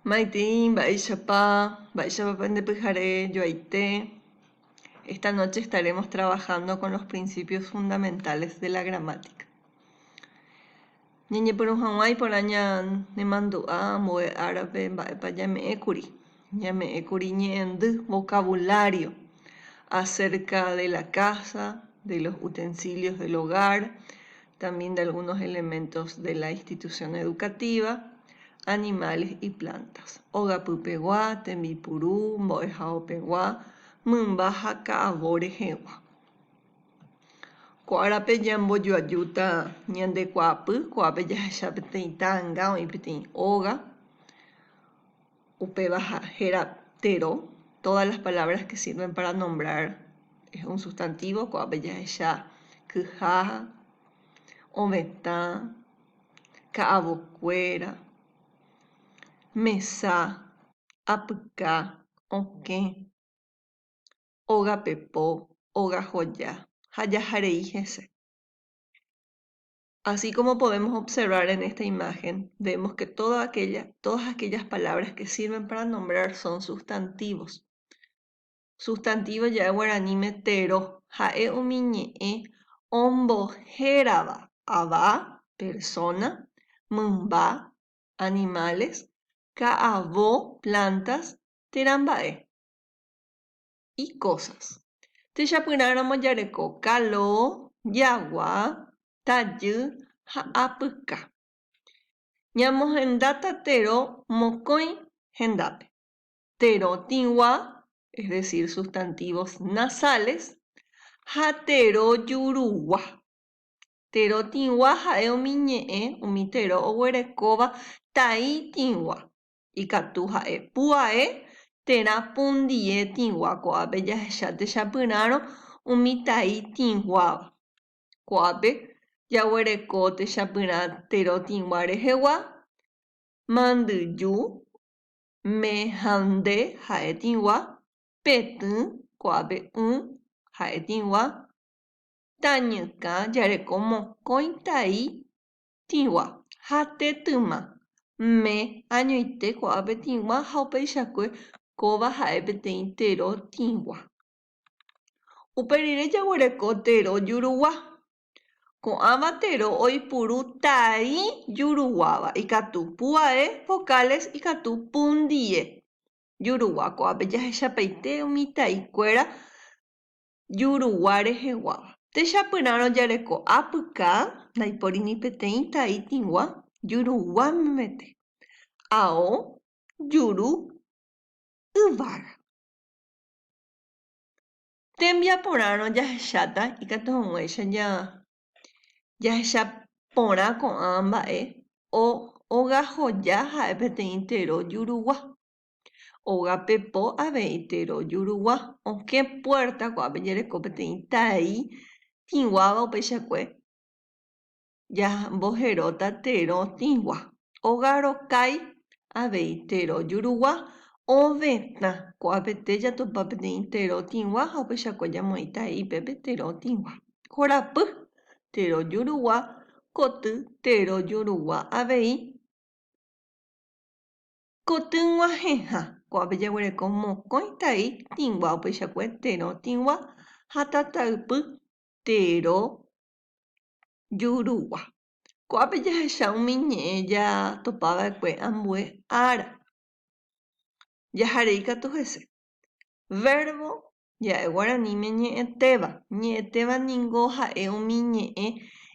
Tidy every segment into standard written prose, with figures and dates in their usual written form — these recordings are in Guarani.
Maitei, mba'éichapa, mba'éichapa pende pyhare joaite. Esta noche estaremos trabajando con los principios fundamentales de la gramática. Ñañepyrũ hag̃ua iporã ñanemandu'a ambue árape mba'épa ñame'ẽkuri. Ñame'ẽkuri ñe'ẽndy, vocabulario, acerca de la casa, de los utensilios del hogar, también de algunos elementos de la institución educativa, animales y plantas, ogapypegua, tembipuru, mbo'ehaopegua, mymba ha ka'avo rehegua. Ko árape ñambojoajúta ñande kuaapy, ko'ápe jahecha peteĩ ta'anga oĩ peteĩ óga, upéva héra tero, todas las palabras que sirven para nombrar es un sustantivo, ko'ápe jahecha kyha, ovetã, ka'avokuéra, mesa, apyka, okẽ. Óga pepo, óga joya, ha jaharei hese. Así como podemos observar en esta imagen, vemos que toda aquella, todas aquellas palabras que sirven para nombrar son sustantivos. Sustantivo ja'e guaraníme tero, ha'e umi ñe'ẽ ombohérava ava, persona, mymba, animales, ka'avo, plantas, térã mba'e. Y cosas. Techapyrãramo jareko kalo, jagua, tajy ha apyka. Ñamohendáta tero mokõi hendápe. Tero tĩgua, es decir, sustantivos nasales, ha tero jurugua. Tero tĩgua ha'e umi ñe'ẽ umi tero oguerekóva tai tĩgua. Ikatu ha'e pu'ae térã pundie tĩgua ko'ápe jahecha techapyrãrõ umi tai tĩguáva. Ko'ápe jaguereko techapyrã tero tĩgua rehegua, mandyju, me ha nde ha'e tĩgua, petỹ, ko'ápe y ha'e tĩgua, tañykã jareko mokõi tai Tĩgua ha tetyma, me añoite ko'ápe tĩgua ha upeichakue kóva ha'e peteĩ tero tĩgua. Upe rire jaguereko tero jurugua. Ko'ãva tero oipuru tai juruguáva, ikatu pu'ae, vocales, ikatu pundie jurugua. Ko'ápe jahechapaite umi taikuéra jurugua reheguáva. Techapyrãrõ jareko apyka, ndaipóri ni peteĩ tai tĩgua jurugua memete. Ao, juru, yvága. Tembiaporãrõ jahecháta ikatu hag̃uáicha jahecha porã ko'ã mba'e ogahoja ha'e peteĩ tero jurugua. Óga pepo avei tero jurugua, okẽ puerta ko'ápe jareko peteĩ tai tĩguáva upeichakue jamboheróta tero tĩgua. Óga rokái avei tero jurugua ovetã, ko'ápete jatopa peteĩ tero tĩgua ha upeichakue jamoĩ tai ipépe tero tĩgua. Korapy tero jurugua, koty tero jurugua avei. Koty g̃uahẽha, ko'ápe jaguereko mokõi tai tĩgua upeichakue tero tĩgua ha tataypy tero jurugua. Ko'ápe jahecha umi ñe'ẽ jatopava'ekue ambue ára. Jaharei katu hese. Verbo ja'e guaraníme ñe'ẽtéva. Ñe'ẽtéva ningo ha'e umi ñe'ẽ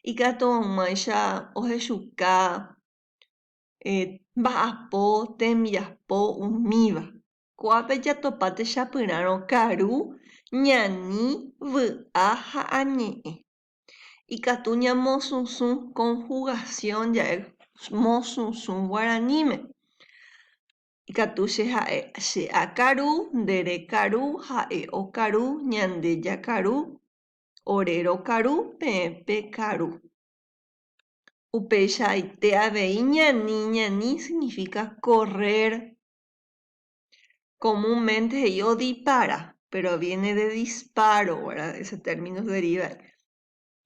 ikatu hag̃uáicha ohechuka Mba'apo, tembiapo, umíva. Ko'ápe jatopa techapyrãrõ karu, ñani, vy'a ha añe'ẽ. Ikatu ñamosusũ conjugación ja'e mosusũ guaraníme. Ikatu che ha'e che akaru, nde rekaru, ha'e okaru, ñande jakaru, ore rokaru, peẽ pekaru. Upeichaite avei ñani, ñani significa correr. Comúnmente he'i odipara, pero viene de disparo, ¿verdad? Ese término deriva.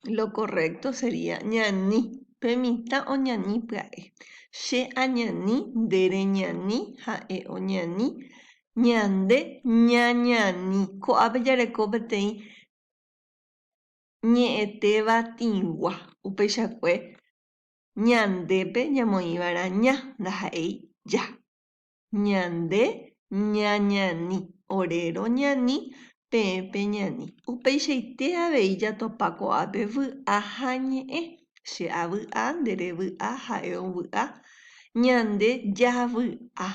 Lo correcto sería ñani. Pe mitã oñani pya'e. Che añani, nde reñani, ha'e oñani, ñande ñañani. Ko'ápe jareko peteĩ ñe'ẽtéva tĩgua. Upeichakue ñandépe ñamoĩva'erã ña, ndaha'éi ja. Ñande ñañani, ore roñani, peẽ peñani. Upeichaite avei jatopa ko'ápe vy'a ha ñe'ẽ. Che avy'a, nde revy'a, ha'e ovy'a. Ñande javy'a,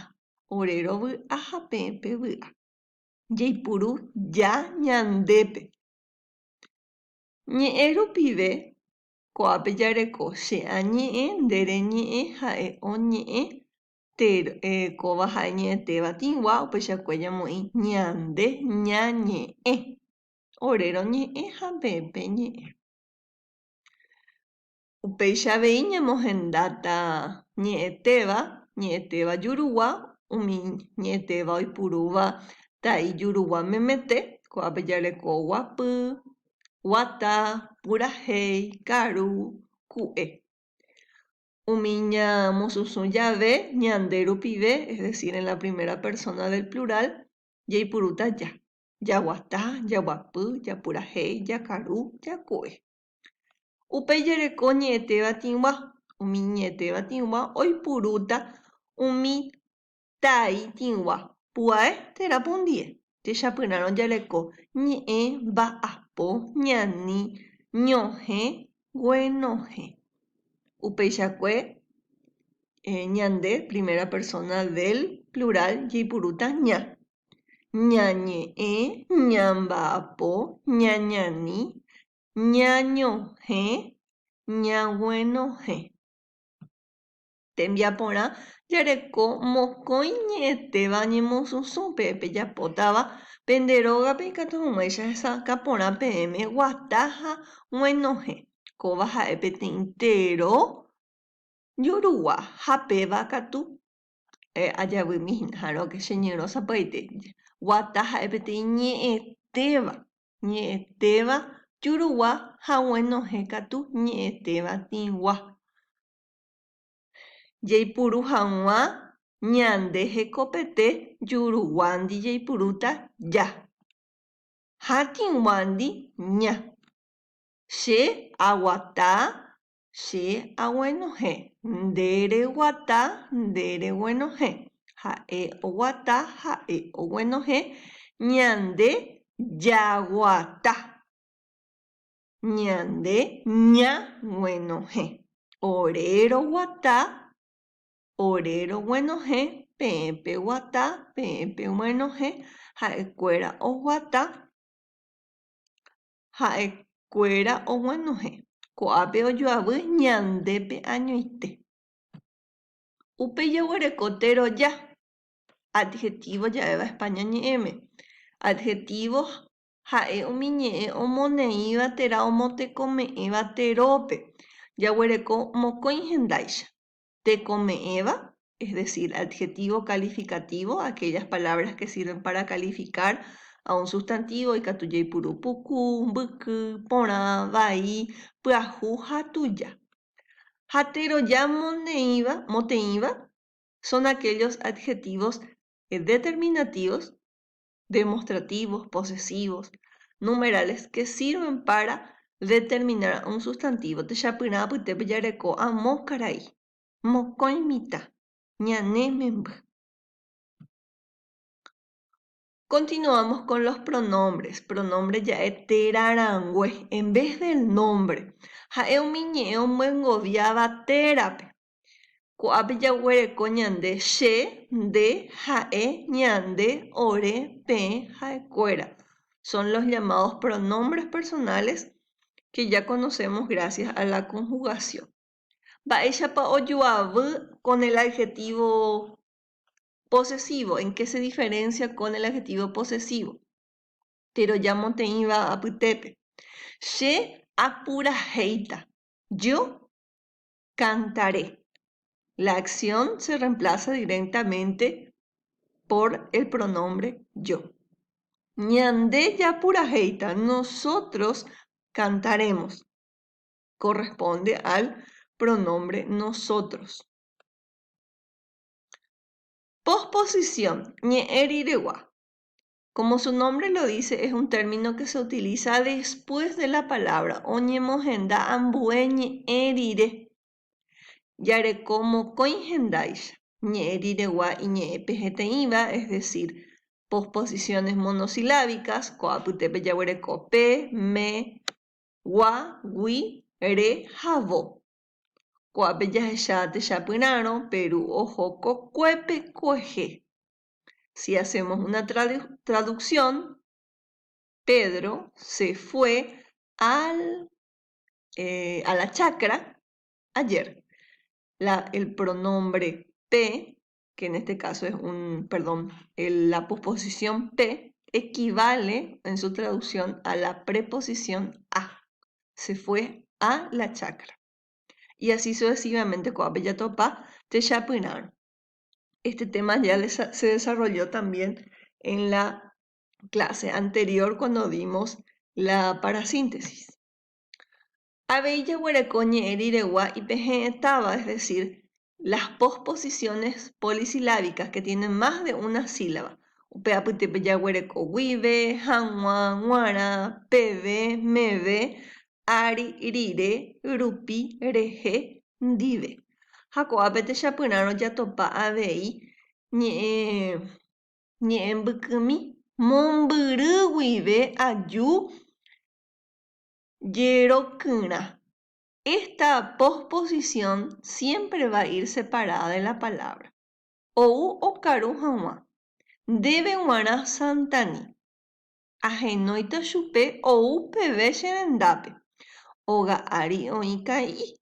ore rovy'a ha peẽ pevy'a. Jaipuru ja ñandépe. Ñe'ẽ rupive ko'ápe jareko che añe'ẽ, nde reñe'ẽ, ha'e oñe'ẽ, Kóva ha'e ñe'ẽtéva tĩgua, upeichakue ñamoĩ ñande ñañe'ẽ, ore roñe'ẽ ha peẽ peñe'ẽ. Upéicha avei ñamohendáta ñe'ẽtéva, ñe'ẽtéva jurugua, umi ñe'ẽtéva oipurúva tai jurugua memete, ko'ápe jareko guapy, guata, purahéi, karu, ku'e. Umi ñamosusũ jave ñande rupive, es decir, en la primera persona del plural, jaipurúta ja, jaguata, jaguapy, japurahéi, jakaru, jaku'e. Upéi jareko ñe'ẽtéva tĩgua, umi ñe'ẽtéva tĩgua oipurúta umi Tai tĩgua, pu'ae térã pundie. Techapyrãrõ jareko ñe'ẽ, mba'apo, ñani, ñohẽ, guenohẽ. Upeichakue ñande primera persona del plural jaipurúta ña. Ñañe'ẽ, ñamba'apo, ñañani, ñañohẽ, ñaguenohẽ. Tembiaporã jareko mokõi ñe'ẽtéva ñemosusũ pe pejapótava pende rógape ikatu hag̃uáicha hesakã porã peẽme guata ha guenohẽ. Kóva ha'e peteĩ tero jurugua ha péva katu ajavymi hína ha roke che ñyrõ sapy'aite. Guata ha'e peteĩ ñe'ẽtéva, ñe'ẽtéva jurugua ha guenohẽ katu ñe'ẽtéva tĩgua. Jaipuru hag̃ua ñande hekopete juruguándi jaipurúta ja ha tĩguándi ña. Che aguata, che aguenohẽ. Nde reguata, nde reguenohẽ. Ha'e oguata, ha'e oguenohẽ. Ñande jaguata. Ñande ñaguenohẽ. Ore roguata, ore roguenohẽ, peẽ peguata, peẽ peguenohẽ, ha'ekuéra oguata, ha'ekuéra oguenohẽ. Ko'ápe ojoavy ñandépe añoite. Upéi jaguereko teroja, adjetivo ja'éva España ñe'ẽme. Adjetivo Ha'e umi ñe'ẽ omoneĩva térã omotekome'ẽva terópe, jaguereko mokõi hendáicha, tekome'ẽva, es decir, adjetivo calificativo, aquellas palabras que sirven para calificar a un sustantivo, ikatu jaipuru puku, mbyky, porã, vai, pyahu ha tuja. Ha teroja moneĩva, moteĩva, son aquellos adjetivos determinativos, demostrativos, posesivos, numerales que sirven para determinar un sustantivo. Techapyrã apytépe jareko amo karai, mokõi mitã, ñane memby. Continuamos con los pronombres. Pronombre ja'e térã rangue, en vez del nombre. Ha'e umi ñe'ẽ omyengoviáva térape. Ko'ápe jaguereko ñande che, nde, ha'e, ñande, ore, peẽ, ha'ekuéra. Son los llamados pronombres personales que ya conocemos gracias a la conjugación. Mba'éichapa ojoavy con el adjetivo posesivo? En qué se diferencia con el adjetivo posesivo? Teroja moteĩva apytépe. Che apurahéita. Yo cantaré. La acción se reemplaza directamente por el pronombre yo. Ñande japurahéita, nosotros cantaremos. Corresponde al pronombre nosotros. Posposición, ñe'ẽ riregua. Como su nombre lo dice, es un término que se utiliza después de la palabra oñemohenda ambue ñe'ẽ rire. Jareko mokõi hendáicha, ñe'ẽ riregua iñe'ẽpe heteĩva, es decir, posposiciones monosilábicas, ko apytépe jaguereko pe, me, gua, gui, re ha vo. Ko'ápe jahecha techapyrãrõ Peru oho kokuépe kuehe. Si hacemos una traducción, Pedro se fue al eh, a la chacra ayer. La, el pronombre P, que en este caso es un, perdón, la posposición P, equivale en su traducción a la preposición a. Se fue a la chacra. Y así sucesivamente, ko'ápe jatopa techapyrãrõ. Este tema ya se desarrolló también en la clase anterior cuando dimos la parasíntesis. Avei jaguereko ñe'ẽ riregua ipehẽ'etáva, es decir, las posposiciones polisilábicas que tienen más de una sílaba. Upe apytépe jaguereko guive, hag̃ua, g̃uarã, peve, meve, ári, rire, rupi, rehe, ndive. Ha ko'ápe techapyrãrõ jatopa avei ñe'ẽ ñe'ẽ mbykymi mombyry guive aju Jerokyrã. Esta posposición siempre va a ir separada de la palabra. Ou okaru hag̃ua. Ndéve g̃uarã Santani. Ahenóita chupe ou peve che rendápe. Óga ári oĩ ka'i.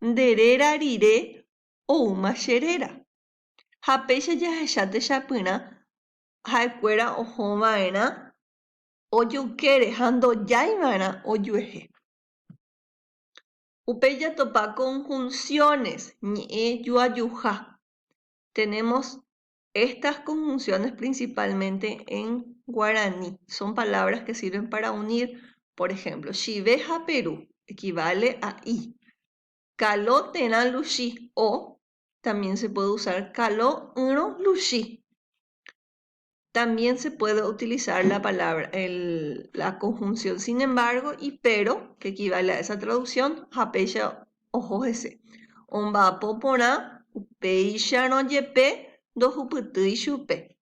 Nde réra rire oúma che réra. Ha péicha jahecha techapyrã ha'ekuéra ohova'erã Ojoykére ha ndojáiva'erã ojuehe. Upéi jatopa conjunciones, ñe'ẽ joajuha. Tenemos estas conjunciones principalmente en guaraní. Son palabras que sirven para unir, por ejemplo, Chive ha Perú equivale a y. Caló térã Luchi o también se puede usar caló ỹrõ Luchi. También se puede utilizar la palabra, el, la conjunción sin embargo y pero, que equivale a esa traducción, ha péicha oho hese. Omba'apo porã, upéicharõ jepe ndohupytýi chupe.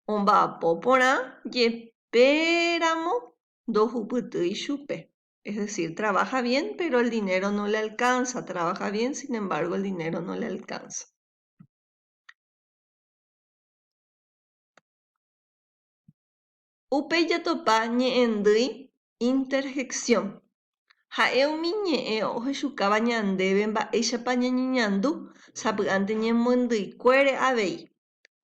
Omba'apo porã jepéramo ndohupytýi chupe. Es decir, trabaja bien, pero el dinero no le alcanza. Trabaja bien, sin embargo, el dinero no le alcanza. Upéi jatopa ñe'ẽndýi interjección. Ha'e umi ñe'ẽ ohechukáva ñandéve mba'éichapa ñañeñandu sapy'ánte ñemondýikuére avei.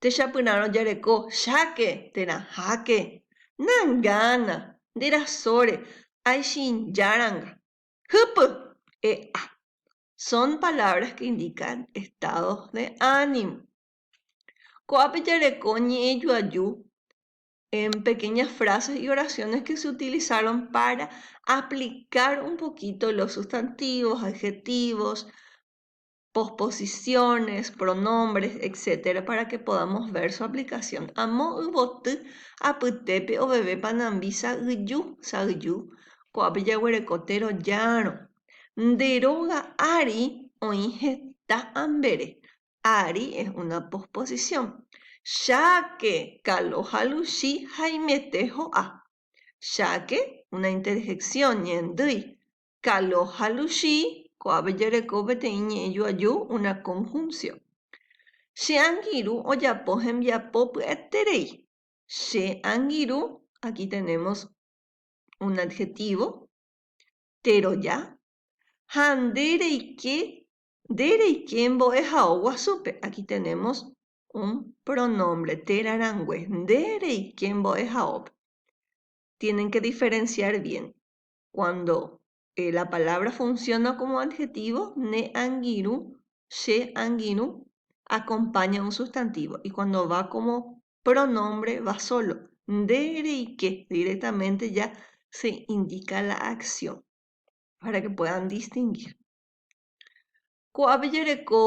Techapyrãrõ jareko cháke térã háke, nangána, nde rasóre, aichĩjáranga, hýpy, e'a. Son palabras que indican estados de ánimo. Ko'ápe jareko ñe'ẽjoaju en pequeñas frases y oraciones que se utilizaron para aplicar un poquito los sustantivos, adjetivos, posposiciones, pronombres, etcétera, para que podamos ver su aplicación. Amo yvoty apytépe oveve panambi sa'yju, sa'yju, ko'ápe jaguereko terojárõ. Nde róga ári oĩ heta ambere. Ári es una posposición. Cháke, Kalo ha Luchi haimete ho'a. Cháke, una interjección, ñe'ẽndýi. Kalo ha Luchi, ko'ápe jareko peteĩ ñe'ẽ joaju, una conjunción. Che angirũ ojapo hembiapo pya'eterei. Che angirũ, aquí tenemos un adjetivo, teroja, ha nde reike Nde reike mbo'ehao guasúpe. Aquí tenemos un pronombre, térã rangue. Nde reike mbo'ehaópe. Tienen que diferenciar bien. Cuando la palabra funciona como adjetivo, ne angirũ, che angirũ, acompaña un sustantivo. Y cuando va como pronombre, va solo. Nde reike, directamente ya se indica la acción, para que puedan distinguir. Ko'ápe jareko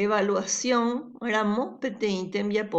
evaluación ramo peteĩ tembiapo.